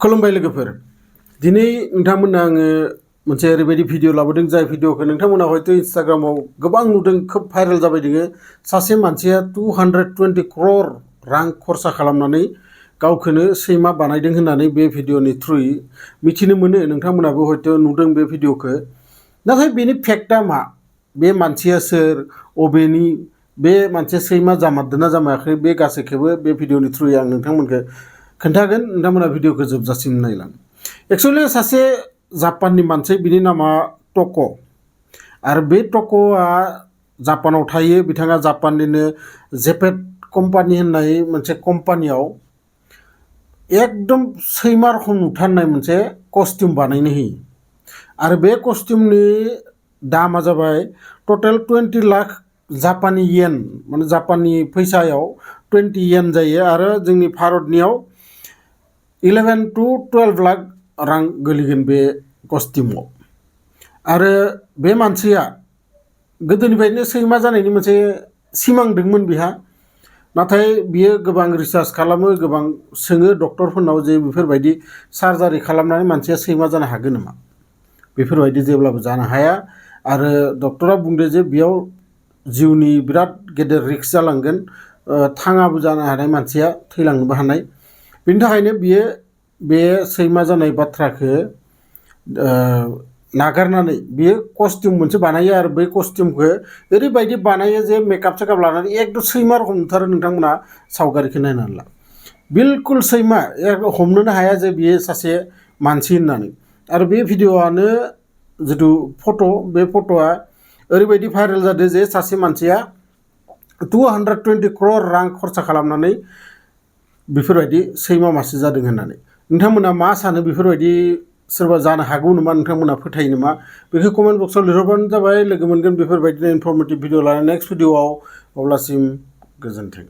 खुलुमबाय लोगोफोर दिनै नोंथांमोननो आङो मोनसे ओरैबायदि भिडिअ लाबोदों जाय भिडिअखौ नोंथांमोना हयथ' इन्स्टाग्रामाव गोबां नुदों खोब भाइरेल जाबाय दोङो सासे मानसिया 220 क्रर रां खरसा खालामनानै गावखौनो सैमा बानायदों होननानै बे भिडिअनि थ्रुयै मिथिनो मोनो नोंथांमोनाबो हयथ' नुदों बे भिडिअखौ नाथाय बेनि फेक्टआ मा बे मानसिया सोर अबेनि बे मानसिया सैमा जामारदोंना जामायाखै बे गासैखौबो बे भिडिअनि थ्रुयै आं नोंथांमोनखौ खोन्थागोन नोंथांमोना भिडिअखौ जोबजासिम नायलां एक्चुअली सासे जापाननि मानसि बिनि नामा टक' आरो बे टक'आ जापानाव थायो बिथाङा जापाननिनो जेपेट कम्पानि होननाय मोनसे कम्पानियाव एकदम सैमा रखम नुथारनाय मोनसे कस्टिउम बानायनो होयो आरो बे कस्टिउमनि दामा जाबाय टटेल 20 लाख जापानी येन माने जापाननि फैसायाव 20 येन जायो आरो जोंनि भारतनियाव 11 to 12 लाख रां गोलैगोन बे कस्टिउमाव आरो बे मानसिया गोदोनिफ्रायनो सैमा जानायनि मोनसे सिमां दंमोन बिहा नाथाय बियो गोबां रिसार्च खालामो गोबां सोङो डक्टरफोरनाव जे बेफोरबायदि सार्जारि खालामनानै मानसिया सैमा जानो हागोन नामा बेफोरबायदि जेब्लाबो जानो हाया आरो डक्टरा बुंदो जे बेयाव जिउनि बिराद गेदेर रिस्क जालांगोन थाङाबो जानो हानाय मानसिया थैलांनोबो हानाय बिनि थाखायनो बियो बे सैमा जानाय बाथ्राखौ नागारनानै बियो कस्टिउम मोनसे बानायो आरो बै कस्टिउमखौ ओरैबायदि बानायो जे मेकआप सेकआप लानानै एकदम सैमा रखम नुथारो नोंथांमोना सावगारिखौ नायनानै ला बिलकुल सैमा हमनोनो हाया जे बियो सासे मानसि होननानै आरो बे भिडिअ'आनो जिथु फट' बे फट'आ ओरैबायदि भाइरेल जादों जे सासे मानसिया 220 क्रर रां खरसा खालामनानै बेफोरबायदि सैमा मासे जादों होननानै नोंथांमोना मा सानो बेफोरबायदि सोरबा जानो हागौ नामा नोंथांमोना फोथायो नामा बेखौ कमेन्ट बक्सआव लिरहरबानो जाबाय लोगो मोनगोन बेफोरबायदिनो इनफरमेटिभ भिडिअ लानानै नेक्स्ट भिडिअआव अब्लासिम गोजोन्थों।